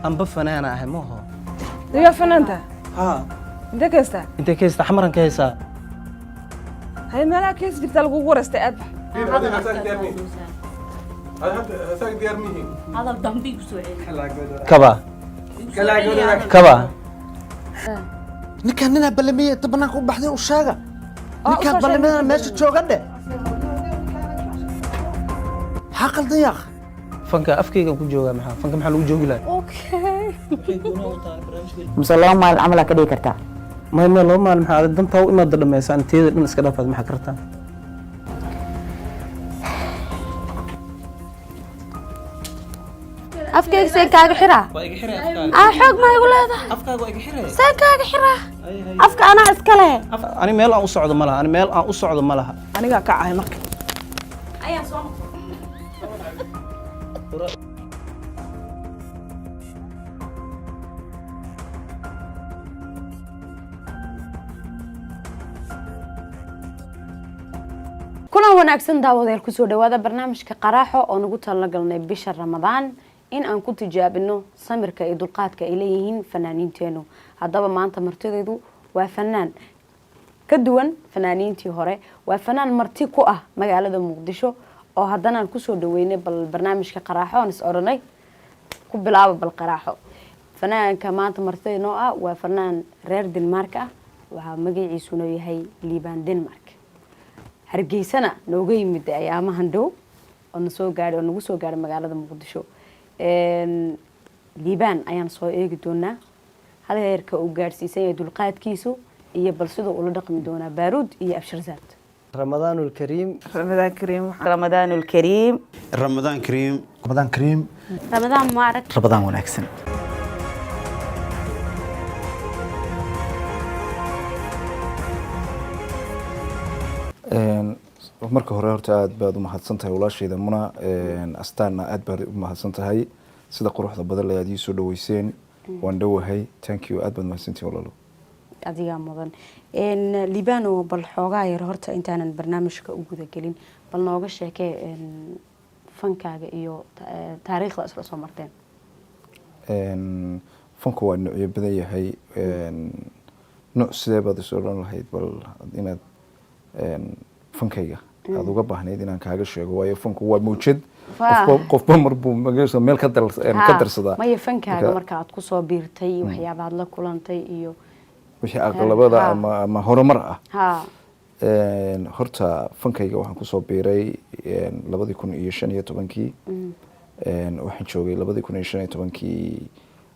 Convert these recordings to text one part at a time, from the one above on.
Amba fanaana ahay maaho. Digaa fanaanta? Haa. Intee ka haystaa? Intee ka haystaa? Xamaran ka haysaa. Hay, meelaha ka heesi jirtaa lagugu wareystay, aad bax. Hadal dambi ku soo celi. Kaba kaba. Ninkaan ninaa ballamiyey inta banaanka u baxday u sheega ninkaan usoo ballamadana meesha jooga dhe. Maxaa qaldan yaaq? Fanka afkayga ku joogaa. Maxaa fanka maxaa lagu joogi lahaa? Okay. Mise 2 maalin camal aa ka dhigi kartaa? May, may, 2 maalin maxaa adag? Dantaa u imaada dhammaysa, antiyada dhan iska dhaafaad. Maxaa kartaa? Afkayga seen kaaga xiraa? Waa iga xiray afkaaga. Aa, xoog maa igu leedahay? Afkaaga waa iga xiray. Seen kaaga xiraa? Afka anaa iska leh. Ani meel aan u socdo ma laha, ani meel aan u socdo ma laha. Anigaa ka cahay marka. Ayaa soo. Kulan wanaagsan daawadayaal, kusoo dhawaada barnaamijka Qaraaxo oo nagu talagalnay bisha Ramadaan in aan ku tijaabino samirka iyo dulqaadka ay leeyihiin fanaaniinteenu. Haddaba maanta martideedu waa fanaan ka duwan fanaaniintii hore, waa fanaan marti ku ah magaalada Muqdisho oo haddana aan kusoo dhaweynay bal barnaamijka Qaraaxo, aan is odhanay ku bilaaba bal Qaraaxo. Fanaanka maanta martida noo ah waa fanaan reer Denmark ah, waxaa magaciisuna yahay Liibaan Denmark. Hargeysana nooga yimid ayaamahan dhow oo na soo gaadhay oo nagu soo gaadhay magaalada Muqdisho. Liibaan ayaan soo eegi doonaa hal heerka uu gaadhsiisan yahay dulqaadkiisu iyo bal siduu ula dhaqmi doonaa Baaruud iyo Abshirzaad. رمضان الكريم. Ramadaan kariim. Ramadaan alkariim. رمضان كريم. Ramadaan kariim. Ramadaan mubaarak. Ramadaan wanaagsan. Marka hore horta aad baad u mahadsan tahay walaashayda Muna. Astaanna aad baad u mahadsan tahay sida quruxda badan le aad ii soo dhaweyseen. Waan dhowahay, thank you, aad baad mahadsantihin walaalo. Adigaa mudan. Liibano, bal xoogaa yar horta intaanan barnaamijka u gudagelin bal nooga sheekee fankaaga iyo taariikhda isla soo marteen. Fanku waa noocyo badan yahay. Nooc sidee baad is odhan lahayd bal inaad fankayga aada uga baahnayd inaan kaaga sheego? Waayo fanku waa mawjad, qofba mar buu magaciisa meel ka darsadaa. Maya, fankaaga marka aad kusoo biirtay, waxyaabaad la kulantay iyo wixii aqalabada ama horumar ah. Horta fankayga waxaan kusoo biiray 2015-kii. Waxaan joogay 2015-kii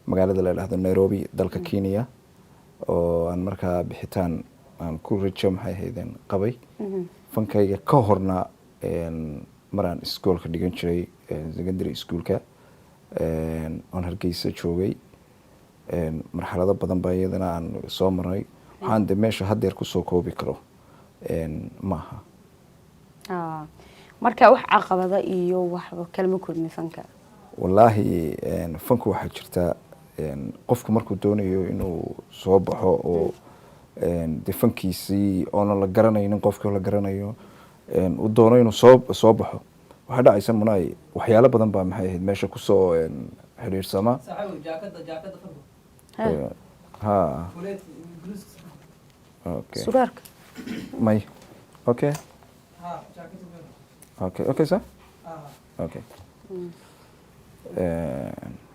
magaalada la dhahdo Nairobi, dalka Kenya, oo aan markaa bixitaan aan ku rajo maxay ahaydeen qabay. Fankayga ka horna maraan iskoolka dhigan jiray, secondary schoolka, oon Hargeysa joogay, marxalado badan baa iyadana aan soo marnay. Waxaan de meesha haddeer kusoo koobi karo maaha. Marka wax caqabada iyo waxba kalama kulmi fanka? Wallaahi fanku waxaa jirta qofku markuu doonayo inuu soo baxo oo de fankiisii oona la garanaynin, qofkii la garanayo uu doono inuu soo baxo, waxaa dhacaysa munaay waxyaalo badan baa maxay ahayd meesha kusoo xidhiidhsama. Ha, okay. Sugaarka. May, okay, sir, okay.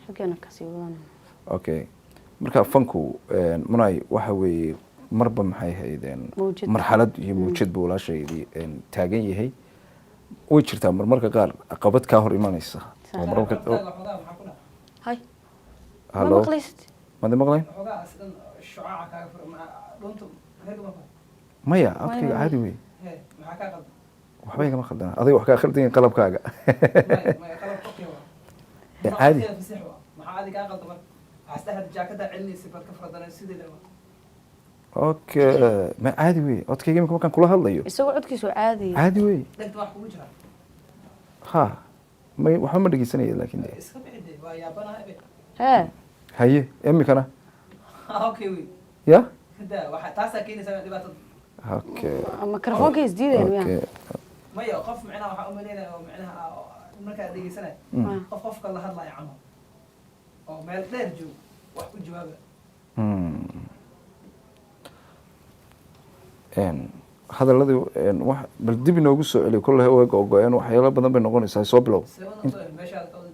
Xaggeena kasii wadan. Okay, marka fanku munay waxa weeye marba maxay ahaydeen Mawjad. Marxalad iyo mawjad buu walaashaydii taagan yahay. Way jirtaa marmarka qaar caqabad kaa hor imanaysa oo marmarka Hay, ma Hallo? maqlaysid? Madi maqlayn? Maya, codkayga caadi wey, waxba igama khaldana. Adiga wax kaa khaldan yihiin qalabkaaga. Caadi. Okay, ma caadi wey codkayga imika markaan kula hadlayo? Isagoo codkiisu caadi. Caadi wey. Ha, may, waxba ma dhegeysanaya laakin de. Hee. Haye, imikana ya, okay. Mikrofoonka isdiideen miya? Okay. Maya, qof micnaha waxaa umaleynaya oo micnaha markaa dhegeysanaya qof qofka la hadlaya camal. Oo meel dheer joog wax u jawaaba. Hadaladii wax bal dib inoogu soo celiyo, kolley way go'go'een, waxyaalo badan bay noqonaysaa, soo bilow. Meeshaad ka wada.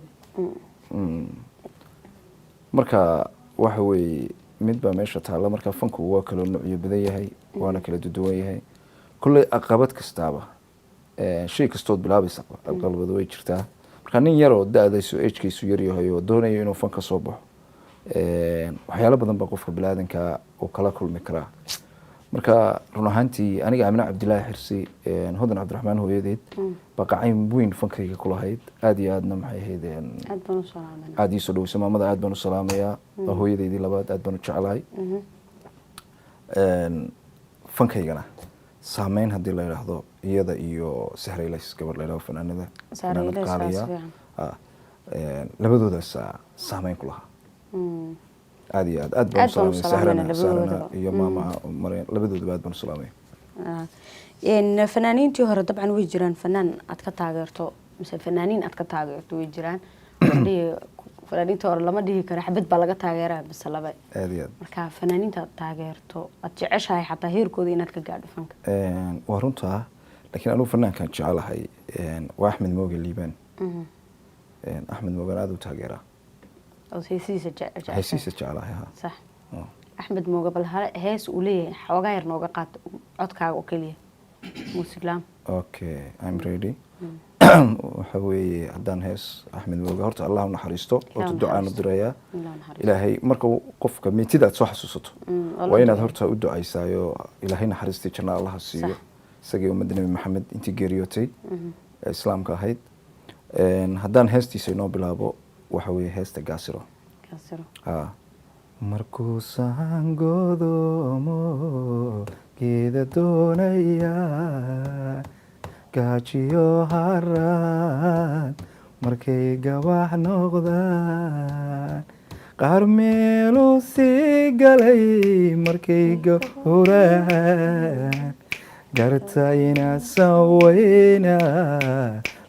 Marka waxa weeye, mid baa meesha taalla. Marka fanku waa kala nuucyo badan yahay, waana kala duduwan yahay. Kolley aqabad kastaaba, shay kastood bilaabaysa aqabad way jirtaa. Marka nin yaroo da-daysu age-kiisu yaryahay oo doonayo inuu fan ka soo baxo, waxyaalo badan baa qofka biniaadanka uu kala kulmi karaa. Marka run ahaantii aniga Amine Cabdilaahi Xirsi, Hodan Cabdiraxmaan hooyadeed, baa qacayn weyn fankayga kulahayd, aada iyo aadna maxay ahayd Aad baan u salaamanaa. Aada ii soo dhaweysay maamada, aad baan u salaamayaa. Waa hooyadeydii labaad, aad baan u jeclahay. Fankaygana saameyn haddii la yidhaahdo, iyada iyo Sahra Ilays, gabadh la yidhahdo, fanaanada Sahra fanaanad Ilays, qaaliya. si fiican. Ah, labadoodaas saameyn ku lahaa aad iyo aad, aad baan u Aad baan u salaamaya. salaamayna Sahrana, Sahrana labadoodaba. iyo maama Maryam, labadoodaba aad baan u salaamaya. Fanaaniintii hore dabcan way jiraan fanaan aad ka taageerto mise fanaaniin aad ka taageerto way jiraan. Waxaan dhihi, fanaaniintii hore lama dhihi karo xabad baa laga taageeraa mise laba. Aad iyo aad. Marka fanaaniinta aad taageerto, aad jeceshahay xataa heerkooda inaad ka gaadho fanka? Waa runtaa, laakiin anigu fanaankan jecelahay waa Axmed Mooge Liibaan. Axmed Mooge aad u taageeraa. Oo heesihiisa jeceshahay. Heesihiisa jecelahay, ha. Sax. Oh. Axmed Mooge, bal hees uu leeyahay xoogaa yar nooga qaad, codkaaga oo keliya, muusiglaam. Okay, I'm ready. Waxa weeye, haddaan hees Axmed Mooge, horta Allah u naxariisto, horta ducaan u naxariisto. dirayaa. Allah u naxariisto. Ilaahay marka uu qofka meetida aad soo xasuusato, waa loo waa inaad duceeyaa. horta u ducaysaayo, Ilaahay naxariistii janna Allaha siiyo isagii ummadda Nebi Maxamed intii geeriyootay ee islaamka ahayd. Haddaan heestiisa inoo bilaabo, waxa weeye heesta Gaasiro. Gaasiro. Ha. Markuu sahan godoomo geeda doonaya, gaajiyo haraad markay gabax noqdaan, qaar meeluu sii galay markay gowracaan, garta inaasan weyna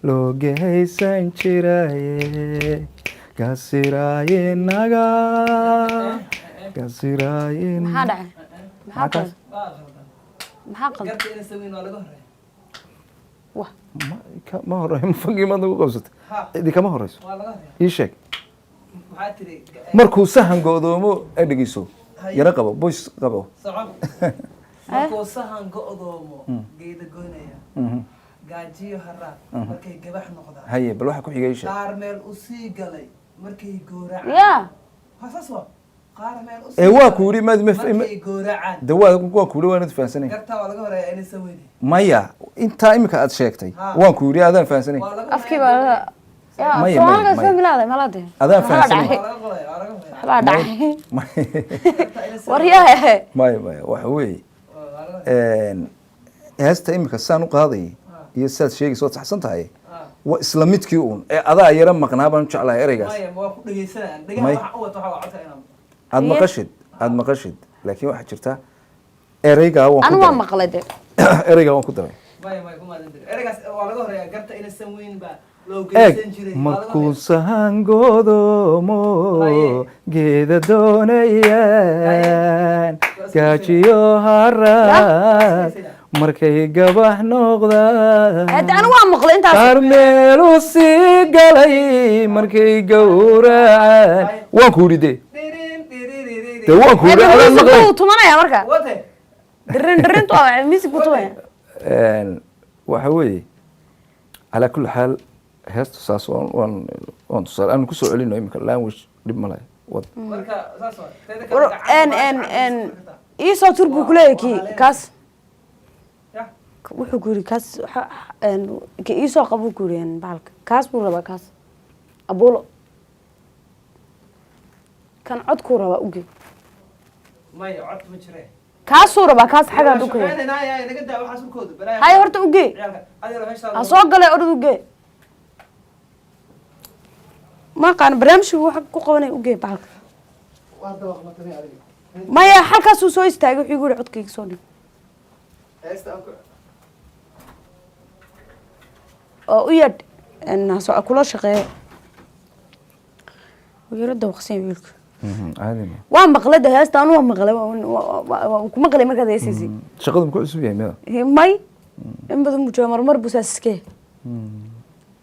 loo gehaysan jiraye, gasiraayinaga gasiraayin. Maxaa dhacay? Maxaa kaas? qaldan? Maxaa qaldan? Garta ina saweyn waa laga horeeya. Wah. Ma horey fankii maad nagu qabsatay? Ha. Idi kama horeyso. Waa laga horeeya. Ii sheeg. Maxaa tiri? Markuu sahan go'doomo ee dhegeyso, yaro qabo, boys qabo. Soco. Markuu sahan go'doomo geeda goynaya, gaajiyo haraad markay gabax noqdaan. Haye, bal waxa ku xigay ii sheeg. Qaar meel u sii galay markay gowracaan. Ya. Ha, saas waa, qaar meel u sii Ee, waa galay ku yidhi maad markay gowracaan. De waa ku yidhi, waanad fahansanay. Gartaa waa laga horeeya inay saweyne. Maya, intaa imika aad sheegtay Ha. waan ku yidhi, adaan fahansanay. Waa laga Afkii baa la ya. Maya, Soomaaliga maya, isma maya. bilaaday malade. Adaan Maxaa fahansanay. dhacay? Waa laga qolaya, waa laga horeeya. Waxbaa dhacay. Gartaa inay saweyne. Waryahe. Maya, waxa weeye Waa laga horeeya. Heesta imika saan u qaadayay iyo sidaad sheegaysa waad saxsan tahay, Ha. waa isla midkii uun ee adaa yara maqnaa baan u jeclahay ereygaas. Maya, ma waa ku dhegeysanayaan dhegaha. May. Waxa u wato waxa waa codka inaan Aad maqashid, aad maqashid, laakiin waxaa jirta ereygaa waan Anu ku waa daray. maqlay de. Ereygaa waan ku daray. Maya, kuma adan dirin ereygaas. Waa laga horeeya garta inaysan weyn baa loo Eeg. geysan jiray. Waa laga Markuu horeeya. sahan godoomo Haye. geeda doonayaan, gaajiyo haraad markay gabax noqdaan, Hade anu waa maqlay intaas. Qaar meelu sii galay markay gowracaan, waan ku yidhi de. Dhirin, dhiriririn. De waan ku yidhi, adaan Music maqlay. buu tumanaya marka. Wate. Dhirin dhirintu waa music buu tumanaya. Waxa weeye, calaa kulli xaal heesta saas waan tusaale aan kusoo celino imika, language dhib ma leh, wad. Marka saas waa teeda kale. War gacanta en waa en gacanta en isku kartaa. ii soo tur buu kuleeyahay kii kaas. Ya. Wuxuu ku yidhi kaas ka ii soo qabo ku yidhi bahalka kaas buu rabaa, kaas abuulo kan codkuu rabaa uge. Maya, cod ma jire. Kaasuu rabaa kaas xagaad u kaya. Shaqeynayna naga daa waxaas urkooda balaa. Hay, horta uge. Ciyaalka adeero meesha. Ha soo galay, orod uge. Ma aqaan barnaamijku waxa ku qabanaya, uge bahalka. Waa dabaqmatay adiga. Maya, halkaasuu soo istaagay, wuxuu igu yidhi codkayga soo dhig. Heesta aan ku Oo u yeedh ha soo kula shaqeeya. Wuu yara dawaqsan yahay wiilku. Caadi ma Waa maqlay de heesta, anu waa maqlay, waa ku maqlay markaad heesaysay. Shaqadu muku cusub yahay miya? May, in badan buu jooga. Marmar buu saas iska yahay,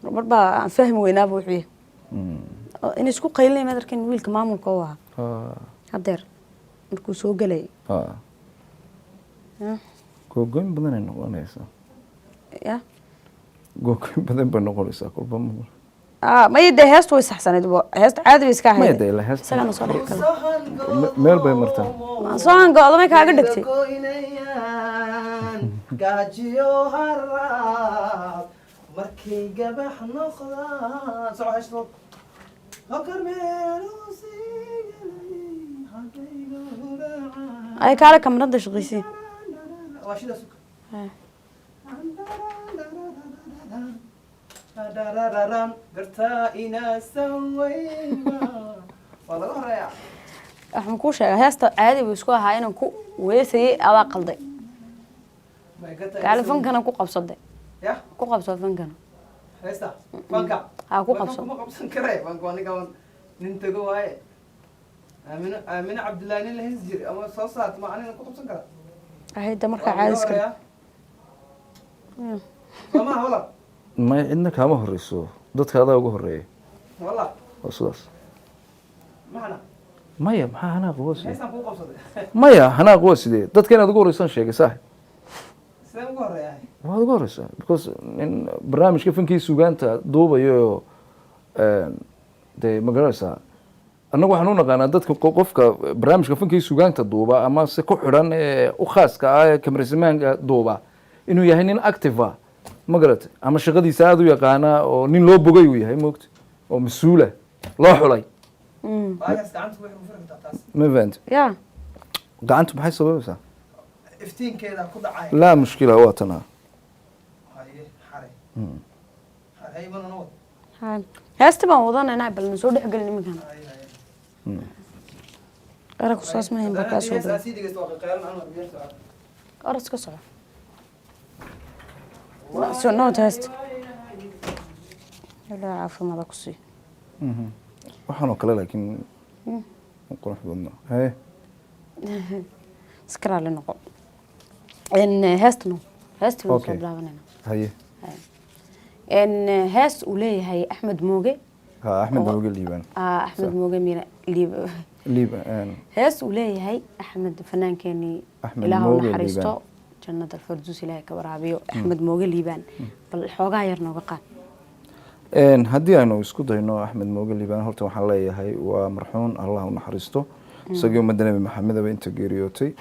marmar baa aan fahmi weynaaba wuxuu yahay. Oo in isku qaylinay maad arkin wiilka maamulka u ahaa haddeer markuu soo gelayay. Ya. Googoyn badan ay noqonaysaa. Ya. Googoyn badan bay noqonaysaa kolba ma Maya dee, heestu way saxsanayd bo, heesta caadi bay iska Maya ahayd. dee, ila heesta Isagana soo dhex gala. Meel bay martaa. Soo hango-do may kaaga dhigtay. Goynayaan gaajiyo haraad markay gabax noqdaan, soco heshto hokar meelu sii galay haddayga huracaan. Ay kaale kamarada shaqaysiin. Waa shida suka darararam gartaa inaasan weyna waa laga horeeyaa. Waxaan kuu sheegay heesta caadi buu isku ahaa, inaan ku weesayay adaa qalday. May gartaa. Kaale fankana ku qabsaday. Ya. Ku qabso fankana. Heesta fanka? Ha, ku qabso. Kuma qabsan kare fanka, waa ninka nin tago waaye. Aamino, Aamino Cabdullaahi nin la hees jiray ama soo saarta ma anina ku qabsan kara. Ahayda markaa Waa caadi laga iska horeeyaa. Soo maha wala? May, cidna kaama horeyso, dadka adaa uga horeeya. Wala. Waa sidaas. Maxna? Maya, maxaa hanaaq waa sidee? Heestaan kuu qabsaday. Maya, hanaaq waa sidee? Dadka inaad uga horeysaan sheegay saaxib. Sideen ugu horeeyaa? Waad uga horeysaa because nin barnaamijka fankii sugaanta duubayo dee ma garanaysaa, annagu waxaan u naqaanaa dadka qofka barnaamijka fankii sugaanta duuba ama se ku xidhan ee u khaaska ah ee kamerasimaanka duuba inuu yahay nin active ah, ma garatay, ama shaqadiisa aada u yaqaana oo nin loo bogay uu yahay, moogta, oo mas-uula loo xulay. Baagaas gacanta waxay ku furi kartaa taas. Ma fahanti? Ya. Gacantu maxay sababaysaa? Iftiinkeeda ku dhacay. Laa mushkila, waa tanaa. Haye, xare xare haybana nabad. Ha, heesta baan wadanaynaa, bal na soo dhex gelin iminkan. Haye, haye. Qara ku saas mahayn baa kaa soo Hees galay. aan sii dhegeysto waa qeelan anwar biyo soco. Oras ka soco soo nood heesta, ilaa caafimaada ku sii. Waxaan oo kale laakiin qurux badno haye. Iska raali noqo. Heesta no, heesta baan soo bilaabanayna. Haye. Hees uu leeyahay Axmed Mooge. Ha, Axmed Mooge Liibaan. Axmed Mooge Mira Liib. Liibaan. Hees uu leeyahay Axmed fanaankeenii. Axmed Ilaah u Mooge naxariisto. Liibaan. Jannada alfarduus Ilaahay ka waraabiyo Axmed Mooge Liibaan. Bal xoogaa yar nooga qaad. Haddii aynu isku dayno Axmed Mooge Liibaan, horta waxaan leeyahay waa marxuun, Allah u naxariisto isagii ummadda Nebi Maxamedaba inta geeriyootay.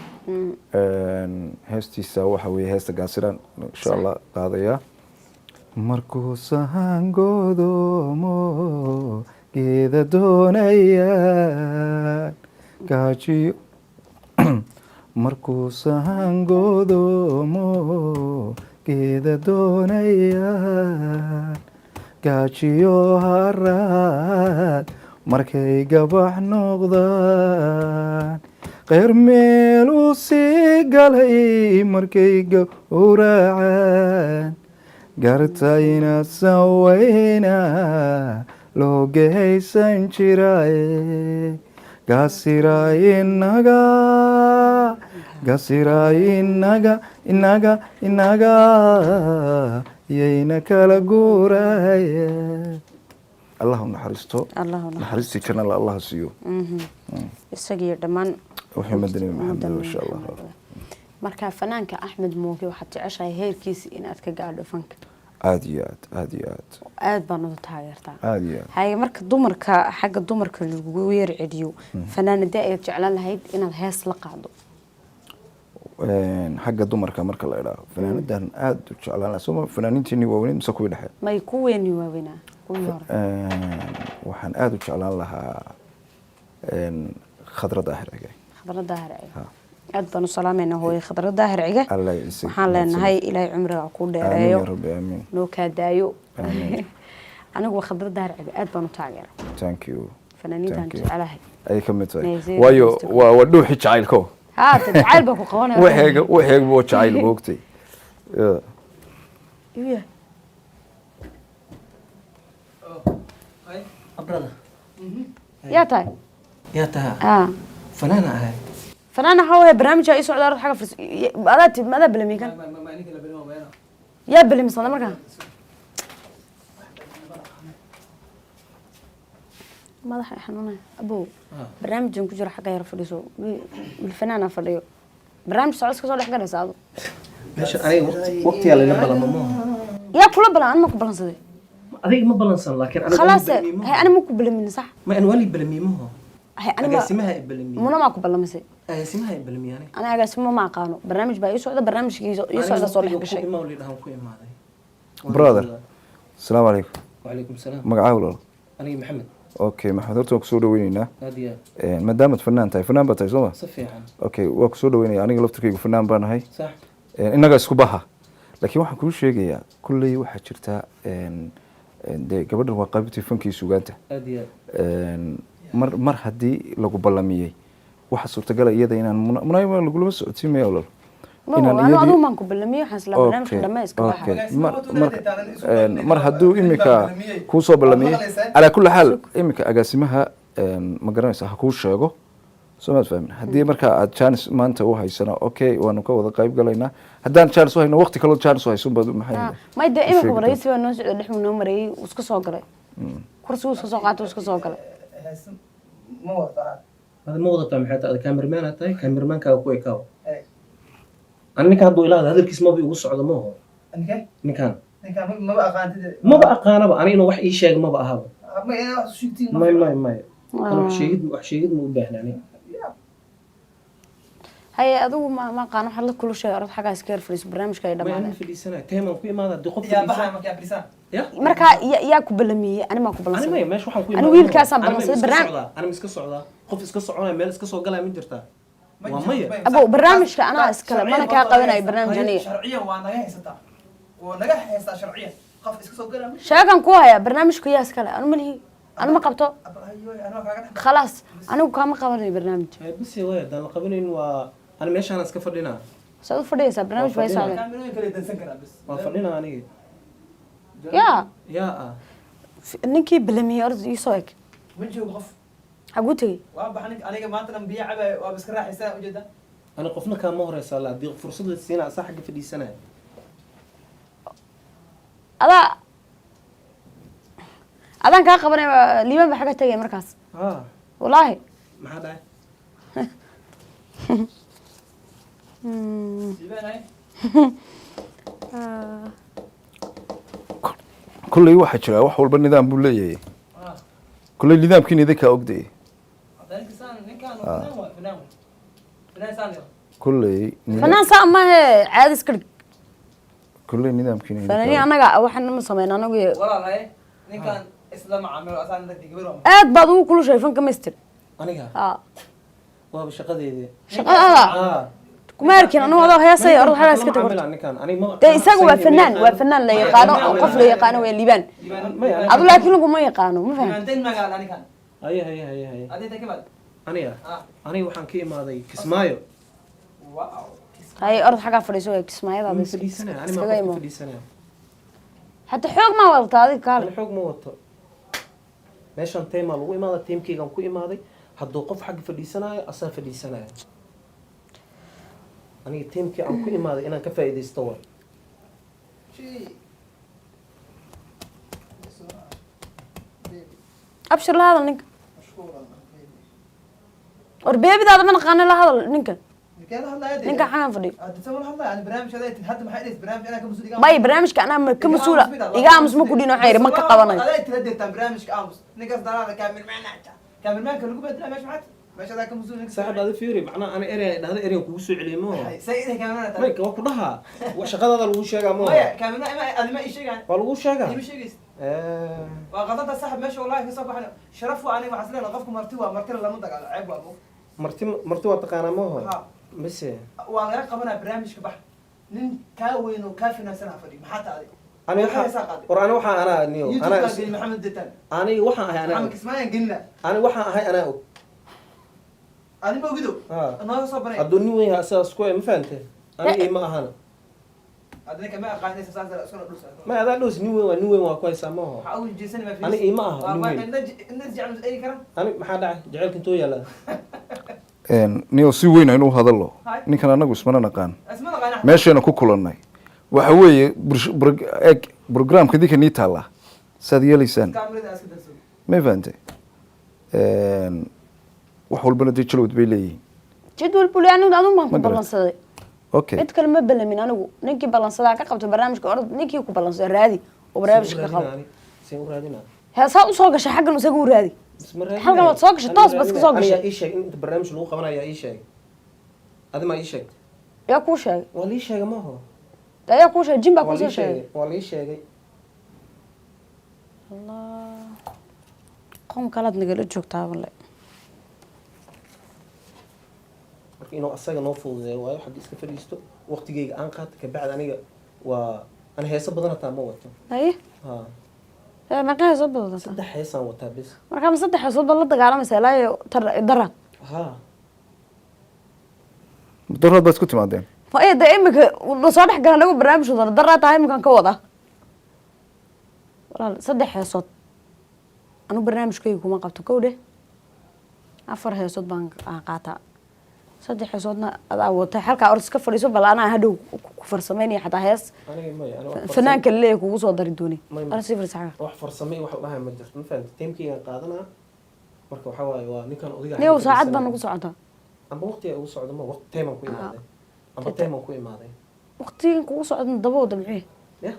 Heestiisa waxa weeye heesta Gaasiraan insha Allah qaadayaa. Markuu sahan godoomo geeda doonayaan gaajiyo, markuu sahan godoomo geeda doonayaan gaajiyo haraad markay gabax noqdaan, qeyr meel uu sii galay markay gowracaan, garta inaadsan weyna loo gehaysan jiraaye, gaasira inaga, gasira inaga, inaga, inaga yayna kala guuraaye. Allah u naxariisto. Allah u naxariisto. Naxariistii jannada Allah siiyo. Isagiyo dhammaan wuxuu ummadda Nebi Maxamed, ummadda insha Allah. Maxamed. Marka fanaanka Axmed Mooge waxaad jeceshahay heerkiisa inaad ka gaadho fanka. Aada iyo aad, aada iyo aad. Aad baan uda taageertaa. Aada iyo aad. Haye, marka dumarka, xagga dumarka lagugu yar celiyo, fanaanada ayaad jeclaan lahayd inaad hees la qaado? Xagga dumarka marka la idhaaho, fanaanadan aada u jeclaan lahaa sooma fanaaniintiinii waaweyned mise kuwii dhexe? May, kuweeni waaweynaa, kuwii hore. Waxaan aada u jeclaan lahaa Khadra Daahir Cige. Khadra Daahir Cige. Ha. Aad baan u salaamayna hooye Khadra Daahir Cige. Allah yacisiik. Waxaan leenahay Ilaahay cumriga ku Aamiin. dheereeyo. Ya rabbi, aamiin. Noo kaa daayo. Aamiin. Anigu Khadra Daahir Cige aad baan u taageera. Thank you. Fanaaniintaan Thank you. jecelahay. Ayay ka mid tahay. Nigeria waayo Kristo. waa dhuuxi jacaylko. Haa, jacayl baa ku qabanaya. Waxeega waa jacayl, moogtay. Yeah. Iya. Ay. Brother. Yaa tahay? Yaa taha? Ah. Fanaana ahay. Fanaan waxaa waaya barnaamijaa ii socda, xagga fadhiiso. Adaa ti adaa balamiye kan, yaa balamisada markaa madaxa i xanuunaya. Abow, barnaamijkan ku jiro, xagga yar fadhiiso. Wiil fanaana fadhiyo, barnaamij socod iska soo dhex galaysa adu. Meesha aniga waqtiyaa layla balama maaha. Yaa kula balan? Ani ma ku balansaday? Adiga ma balansan, laakiin aniga khalaas. waa i balamiye. Hay, ani ma ku balamin, sax? Ma an waa lii balamiye maaha. Hay, ani ma Agaasimaha i balamiye. Muna maa ku balamisay? Agaasimaha i balamiye aniga. Ana agaasimo ma aqaano. Barnaamij baa ii socda, barnaamijkii ii socda soo dhex gashay. Ku imaa lidhahan ku imaaday. Brother, asalaamu calaykum. Wacalaykum salaam. Magacaa, walaal? Aniga Maxamed. Okay, Maxamed, horta waan kusoo dhaweyneynaa. Aad iyo aad. Maadaamaad fanaan tahay, fanaan baa tahay soo ma? Si fiican. Okay, waa kusoo dhaweynaya. Aniga laftirkaygu fanaan baan ahay. Sax. Innaga isku baha, laakiin waxaan kuu sheegayaa, kulley waxaa jirta dee gabadhan waa qaybtii fankii sugaanta. Aad iyo aad. Mar haddii lagu ballamiyey, waxaa suurtagala iyada inaan munaayima lagulama socodsiin maya, walaal? Ma Inaan anu iyadii- adigu maan ku balamiye, waxaan isla barnaamijka dhamma iska baxa. Okay. Mar hadduu imika kuu soo ballamiyey, calaa kulli xaal imika agaasimaha ma garanaysa ha kuu sheego, soo maad fahmin? Haddii markaa aad chance maanta u haysana, okay, waanu ka wada qayb galaynaa. Haddaan chance u hayno, waqti kaloo chance u haysun baad maxay Ah, may dee imika sheegi. Waraysi baa noo socda, dhex noo mareeyey, wuu iska soo galay kursigu, iska soo qaatay, wuu iska soo galay. Ada ma wadataa? Maxay tahay? Cameraman aad tahay, cameramaankaaga ku ekaaw. Ani ninka hadduu ilaahdo hadalkiis maba igu socdo maaho ninkan. Maba aqaanaba ani, inuu wax ii sheego maba ahaba. May may may, ani wax sheegid ma u baahna ani. Haye, adigu ma aqaan waxaad la kulushay. Orod xaggaa iska yar fadhiiso, barnaamijka ay May, ani dhamaadeen. Fadhiisanaya, teemaan ku imaada haddii qof fadhiisan ya. Markaa yaa ku balamiyey? Ani maa ku Ani balansaday? maya, meesha waxaan ku Ani imaaday. wiilkaasaan Ani maya, balansaday iska barnaamij. socdaa. Ani ma iska socdaa? Qof iska soconaya meel iska soo galaya ma jirtaa? Waa maya. Abow, barnaamijka anaa iskale, mana kaa qabanayo barnaamij aniga. Sharciyan waa naga haysataa, waa naga haystaa sharciyan. Qof iska soo gala. Sheegan ku haya, barnaamijka yaa iskale? Anu malihi, anu ma qabto. Khalaas, anigu kaama qabanayo barnaamij. Ay, bas waay, haddaan la qabanayn waa ani meeshaan iska fadhinaa. Saad u fadhiyaysaa? Barnaamij bay socdeen. Kaamirooyin kale dansan karaa bas. Waa fadhinaa aniga. Yaa? Yaa ah. Ninkii balamiyey, orod iisoo eg. Ma joogo qof. Xaguu tegey? Waa baxa ninka. Aniga maanta dhan biyo cabaayo, waaba iska raaxaysanaa, ujeedaa. Ani qofna kaama horeysa alla haddii fursad la siinaa asaa xagga fadhiisanaya. Adaa adaan kaa qabanaya, liiban ba xagga tegay markaas. Ha. Wallaahi. Maxaa dhacay? Liibaanay. Kulley waxaa jira wax walba nidaam buu leeyahay. Kulley nidaamkiina idinkaa ogdayay. Ninkaan ninkaan fanaan waa fanaan, fanaan saan. Kulley Fanaan saa maahe, caadi iska dhig. Kulley nidaamkiina idinkaa Fanaaniin og. annaga waxaan ma sameyn anagu. Walaalahay, ninkaan isla macaamilo asaan dadka gabar waa. Aad baad ugu kulushahay fanka, mister. Aniga? Ha. Waaba shaqadeedii. Shaqadaada? Ah. Kuma arkin anigu adoo heesaya. Orod xagaa iska tag horta. Ninkaan aniga ma Dee isaga waa fanaan, waa fanaan la yaqaano oo qof la yaqaano waa Liibaan. Adu laakiin laguma yaqaano, ma fahamtid? Liibaanteen magaala ninkaan. Haye haye haye haye. Adinta ka baad. Aniga, aniga waxaan ka imaaday Kismaayo. Wow. Haye, orod xagaa fadhiiso ee kismaayadaada. Ma fadhiisanaya ani, ma iskaga qofka imo. fadhiisanaya. Hataa xoog maa wadataa adiga, kaale. Ani xoog ma wato. Meeshan teemaa lagu imaada, teemkeygaan ku imaaday. Hadduu qof xagga fadhiisanaayo, asaa fadhiisanaya. Aniga teemkii aan ku imaaday inaan ka faa'iidaysto waay. Shay. Abshir, la hadal ninka. War beebidaada ma naqaano, la hadal ninka. Ninkee la hadlaya dee? Ninka xagan fadhiyo. Hadda sama la hadlaya ani barnaamij aday tid hadda maxay dhahaysa barnaamij anaa ka mas'uul iga. May, barnaamijka anaa ma ka mas-uula. Iga aamus ma ku dhihin, waxaan yidhi ma ka qabanayo. Aday tira deertaan barnaamijka aamus. Ninkaas dalaada kaamirmaan kaamirmaanka lagu bedelaa meesha, maxaad meesha adaa ka mas'uul ninka. Saaxiib, adi fiiri, macnaha ani erey dhahda ereygan kugu soo celiyay ma Say iday kaamirmaan. Mayka waa ku dhahaa. Shaqadaada lagu sheegaa ma? Maya, kaamirmaan ima adi ma ii sheegaan. Waa lagu sheegaa. Ima sheegaysid. Waa qadanta saaxib meesha, wallahi ka soo baxna sharaf waa. Aniga waxaan isleeyahay qofku marti waa martida lama dagaalo, ceeb waa mug. Marti marti waa taqaanaa ma ho? Ha. Mise? Waa laga qabanaa barnaamijka, bax. Nin kaa weyn oo kaa finansan ha fadhiyo, maxaa tahay? Ani Maxaa waxa qaaday? War ani waxaa anaa niyo YouTube anaa baan gelin Maxamed Detan. Aniga waxaan ahay anaa Maxamed og. Kismaayan gelina. Ani waxaan ahay anaa og. Adi ma ogido. Ha. Nooga soo banay. Hadduu nin weyn yahay asagaa isku ma fahante, aniga ima ahana. Adinka ma aqaanaysa saas iskuna dhus. Ma adaa dhus, nin weyn waa, nin weyn waa ku haysaa maaho. Waxaa ugu jeesan ma? Ani ima aha nin weyn. Inna jecel ay karan. Ani maxaa dhacay? Jacaylka intuu yaalaa? Niyo si weyn aynu u hadallo. Hay. Ninkan anagu ismana naqaan. Isma naqaan. Meeshayna ku kulannay waxa weeye eeg programka idinka nii taallaa saad yeelaysaan. Kaamirada iska darso. Ma fahantay? Wax walbana dee jalwad bay leeyihiin. Jadwal buu leeyahay, anigu adun baan ku Ma garat. ballansaday. Okay. Cid kale ma balamin anigu. Ninkii ballansadaa ka qabto barnaamijka, orod ninkii ku ballansada raadi oo barnaamijka ka qabo. Seen u raadinaa? Heesaa usoo gashay xaggan, isaga u raadi. Isma raadinaayo. Halkan waad soo gashay, Ani toos baad iska soo raadinaayo. gashay. Anigaa ii sheeg in inta barnaamij lagu qabanayaa ii sheeg. Adi maa ii sheegtay? Yaa kuu sheegay? Waa lii sheegay maaho. Ayaa kuu sheegay? Jin baa Waa kuusoo lii sheegay? sheegay, waa lii sheegay. Allah, qoom kalaad nagala joogtaa walle. Marka inuu asaga noo fududeeyo waayo, xagga iska fadhiisto, waqtigeyga aan qaato, kabacdi aniga waa ana heeso badan hataa ma wato. Haye. Ha. Ee, meeqa heesood baad wadataa? Saddex heesaan wataa bis. Marka ma saddex heesood baad la dagaalamaysaa ilaa iyo daraad? Ha. Daraad baad isku timaadeen? Maya, dee imika la soo dhex gala anagu barnaamij wadana, daraad tahay imikan ka wada. Walaal, saddex heesood anigu barnaamijkayga kuma qabto, kow dheh. Afar heesood baan aan qaataa, saddex heesoodna adaa watay. Halkaa orod iska fadhiiso, bal anaa hadhow ku farsamaynaya xataa hees. Aniga maya, aniga wax Fanaanka laleeyahay kugu soo dari doonay. Maya, maya. Ana sii fadhiisa xagga. Wax farsame iyo wax la dhahayo ma jirto, ma fahamtay? Tiimkaygaan qaadanaa. Marka waxaa waaye waa ninkan odayga Niyow, xagga saacad baa fadhiisanaya. nagu socotaa. Amba waqtiga ugu socdo ma waqti time aan ku imaaday, amba time aan ku imaaday. Waqtigan kugu socda daba wada muxuu? Ya.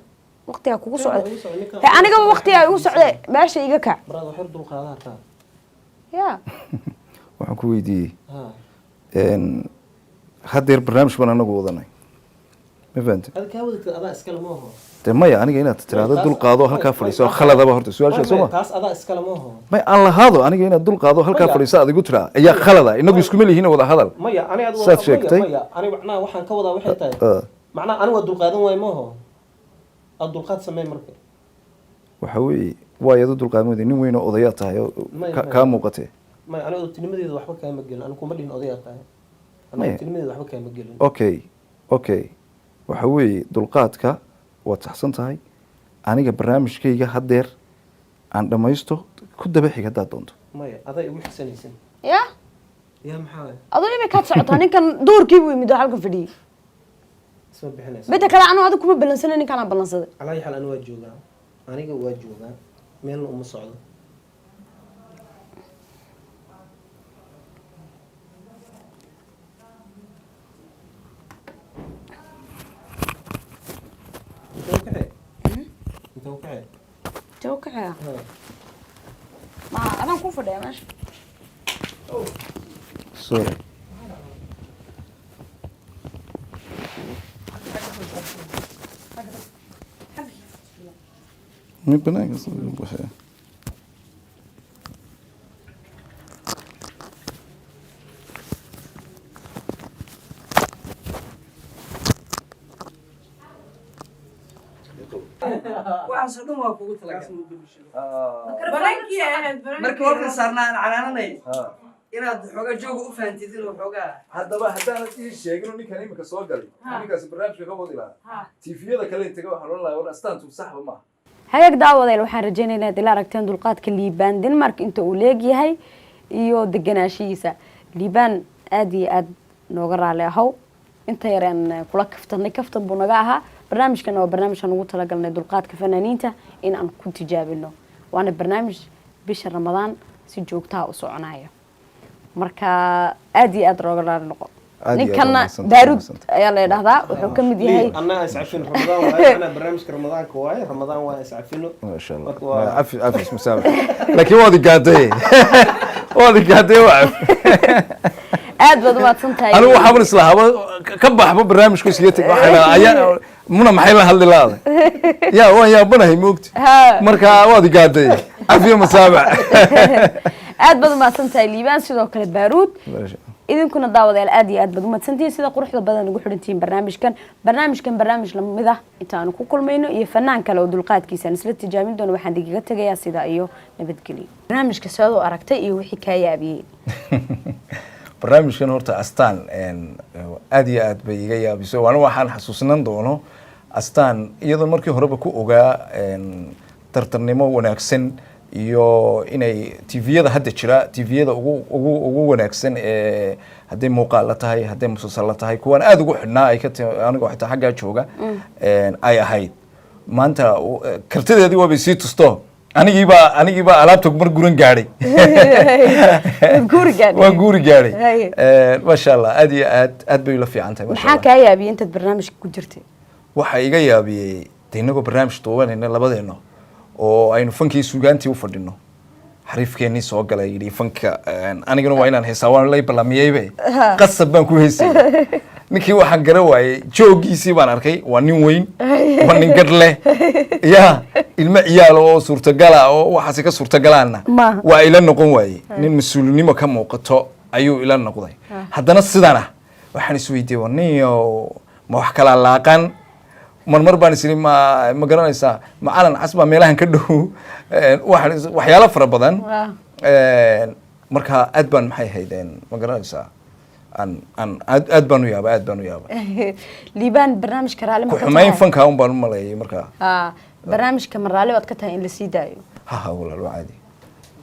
Waqtigaa kugu Time socda. ugu socda, ninkan He, anigaba waqtigaa igu socday, meesha iga kac. Baraad wax yar dul qaada hataa. Ya. Waxaan ku weydiiyey, ha. Haddeer barnaamij baan anagu wadanay, ma fahantay? Ada kaa wadatid, adaa iskale maaho. Dee maya, aniga inaad tiraahdo dul qaado halkaa fadhiiso khaladaba horta su-aasha soo ma? Taas adaa iskale maaho. May, aan lahaado aniga inaad dul qaado halkaa Maya. fadhiiso aad igu tiraa ayaa khalada. Inagu iskuma lihiin wada hadal. Maya, aniga ad Saad sheegtay. Maya, aniga macnaha waxaan ka wadaa waxay tahay, macnaha aniga waa dulqaadan waayo maaho, aad dulqaad samee marka. Waxa weeye waa iyadu dulqaadan, nin weyn oo odayaa tahay oo Maya, maya. kaa muuqatee. Maya, aniga odaytinimadeeda waxba kaama gelin. Anigu kuma dhihin odayaa tahay. Aniga Maya. odaytinimadeeda waxba kaama gelin. Okay, waxa weeye dulqaadka waad saxsan tahay. Aniga barnaamijkayga haddeer aan dhammaysto, ku daba xig haddaad doonto. Maya, adaa igu xisanaysan. Ya. Ya, maxaa waay? Aduu imikaad socotaa, ninkan duurkii buu yimid oo halkan fadhiyey. Isma bixinaysa. Midda kale, anu adigu kuma ballansanay, ninkaan aan ballansaday. Calaa ayi xaal, ani waa joogaa, aniga waa joogaa, meelna uma socdo. Intee u kaxee? Intee u kaxee? Intee u kaxeeya? Ha. Ma adaan kuu fadhiya meesha? Sorry. Mi banaanka soo baxay. Waxaasoo dhan waa kugu talagalay markii warkan saarnaa aan canaananay inaad xoogaa jooga u fahantid inuu xoogaa. Haddaba haddaanad ii sheegin oo ninkan imika soo galay, ninkaasi barnaamijka ka wadi lahaa TV-yada kale taga, waxaan odhan lahaa war astaantu saxba maaha. Hagaag daawadeel, waxaan rajaynaynaa inaad ila aragteen dulqaadka Liibaan Denmark inta uu leegyahay iyo deganaashihiisa. Liibaan, aada iyo aad nooga raali ahow inta yareen kula kaftanay, kaftan buu naga ahaa. Barnaamijkana waa barnaamij aan ugu talagalnay dulqaadka fanaaniinta in aan ku tijaabino, waana barnaamij bisha Ramadaan si joogtaha u soconaya. Marka aada iyo aad nooga raali noqo. Aad iyo aad Ninkana mahadsantahay, Daarud mahadsantahay. ayaa la yidhahdaa, wuxuu ka mid yahay Anaa iscafin, Ramadaan waaye, anaa barnaamijka Ramadaanka waaye, Ramadaan waaye, iscafino. Maasha Allah. Marka waa Cafi, cafis musaamax, laakiin waad igaaday, waad igaaday, waa caf. Aad baad umahadsan tahay. Anigu waxaaban islahaaba ka baxba barnaamijku iskaga teg, waxaa la ayaa muna maxay la hadli laada ya, waan yaabanahay moogti. Ha. Marka waad igaaday, cafiyo musaamax. Aad baad umahadsan tahay Liibaan, sidoo kale Baaruud. Idinkuna daawadayaal, aad iyo aad baad umahadsantihiin sida quruxda badan ugu xidhantihiin barnaamijkan. Barnaamijkan barnaamij lamid ah inta aanu ku kulmayno iyo fanaan kale oo dulqaadkiisa aan isla tijaabin doono, waxaan idigaga tegayaa sidaa iyo nabadgelyo. Barnaamijka seed u aragtay iyo wixii kaa yaabiyey? Barnaamijkan horta astaan aad iyo aad bay iga yaabiso. Waana waxaan xasuusnan doono. Astaan iyadoo markii horeba ku ogaa tartarnimo wanaagsan iyo inay TV-yada hadda jira TV-yada ugu wanaagsan ee hadday muuqaal la tahay, hadday musalsal la tahay, kuwaan aada ugu xidhnaa ay ka anigoo xitaa xaggaa jooga ay ahayd. Maanta kartideedii waabay sii tusto, anigiibaa alaabta mar guran gaadhay. Guuri gaadhay. Waan guuri gaadhay. Maasha Allah, aad iyo aad aad bay ula fiican tahay, masha Maxaa Allah. kaa yaabiyey intaad barnaamijka ku jirtay? Waxaa iga yaabiyey de inagoo barnaamij duubanayna labadeeno oo aynu fankii suugaantii u fadhino, xariifkeennii soo galay yidhi fanka anigana waa inaan heesaa, waan lay ballamiyeybe, qasab baan ku heesayay. Ninkii waxaan garan waayey joogiisii baan arkay, waa nin weyn, waa nin gadh leh, ya ilmo ciyaal oo suurtagala oo waxaasi ka suurtagalaanna Maaha. waa ila noqon waayey. Nin mas-uulinimo ka muuqato ayuu ila noqday. Haddana sidana waxaan isweydiiyey, waa ninyo ma wax kala laaqan? Marmar baan isiri ma garanaysaa macalan cas baa meelahan ka dhow. Waxaan waxyaalo fara badan. Marka aad baan maxay haydeen, ma garanaysaa, aan aad baan u yaaba, aad baan u yaaba. Liibaan, barnaamijka raalli ma ku ka xumayn tahay? Fanka un baan u maleeyay markaa. Ha, barnaamijka ma raalli baad ka tahay in la sii daayo? Ha, walaal, waa caadi.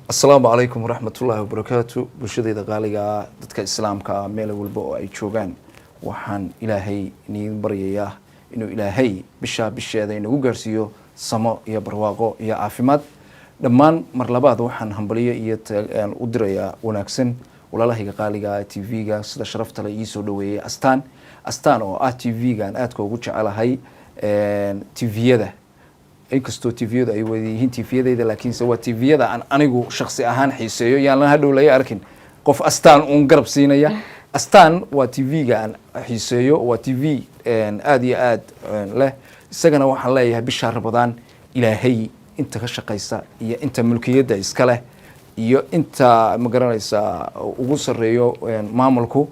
Asalaamu calaykum waraxmatullaahi wabarakaatu. Bulshadayda qaaliga ah, dadka islaamka ah meel walba oo ay joogaan, waxaan Ilaahay iniin baryayaa inuu Ilaahay bishaa bisheeda inagu gaarsiiyo samo iyo barwaaqo iyo caafimaad dhammaan. Mar labaad waxaan hambaliyo iyo u dirayaa wanaagsan walaalahayga qaaliga ah TV-ga sida sharafta le iisoo dhaweeyey Astaan. Astaan oo ah TV-ga aan aadka ugu jecelahay TV-yada, inkastoo TV-yadu ay wada yihiin TV-yadayda, laakiinse waa TV-yada aan anigu shaksi ahaan xiiseeyo. Yaan la hadhow laga arkin qof Astaan uun garab siinaya. Astaan waa TV-ga aan xiiseeyo, waa TV aad iyo aad leh. Isagana waxaan leeyahay bishaa Ramadaan Ilaahay inta ka shaqaysa iyo inta mulkiyadda iska leh iyo inta ma garanaysaa ugu sarreeyo maamulku,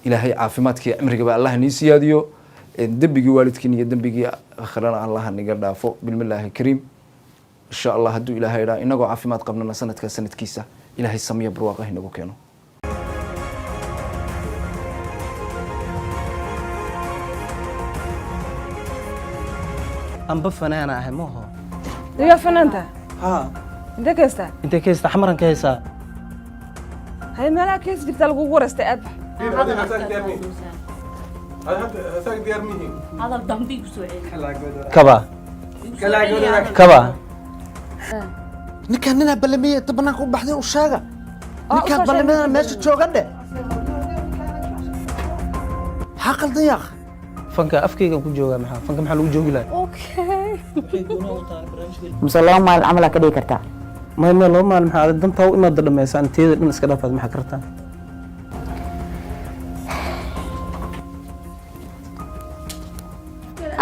Ilaahay caafimaadkii cimrigaba Allah nii siyaadiyo, dembigii waalidkiin iyo dembigii akhrana Allah niga dhaafo bilmillaahi kariim. Insha Allah, hadduu Ilaahay idhaa, inagoo caafimaad qabnana sanadkaa sanadkiisa Ilaahay samiya barwaaqah inagu keeno. Amba fanaana ahay maaho. Iyaa fanaanta? Haa. Intee ka heystaa? Intee ka heystaa? Xamaran ka heystaa. Hay, meelaha ka heesi jirtaa lagugu wareystay, aad bax. Hadal dambe igu soo celi. Kaba. Igu soo celi hadal. Kaba. Ninkaan ninaa ballamiyey inta banaanka u baxday u sheega, ninkaan usoo ballamiyana meesha jooga dhe. Maxaa qaldan yaaq? Fanka afkayga ku joogaa, maxaa fanka maxaa lagu joogi lahaa? Okay. Mise 2 maalin camal aa ka dhigi kartaa? May 2 maalin maxaa adag? Dantaa u imaada dhammaysa, anteeda dhan iska dhaafaad, maxaa kartaa?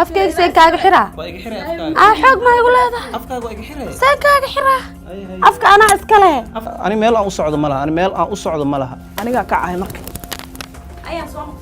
Afkayga seen kaaga xiraa? Waa iga xiray afkaaga. Aa, xoog maa igu leedahay? Afkaaga waa iga xiray. Seen kaaga xiraa afka? Anaa iska leh. Ani meel aan u socdo ma laha, ani meel aan u socdo ma laha. Anigaa ka cahay marka. Ayaan soo noqon.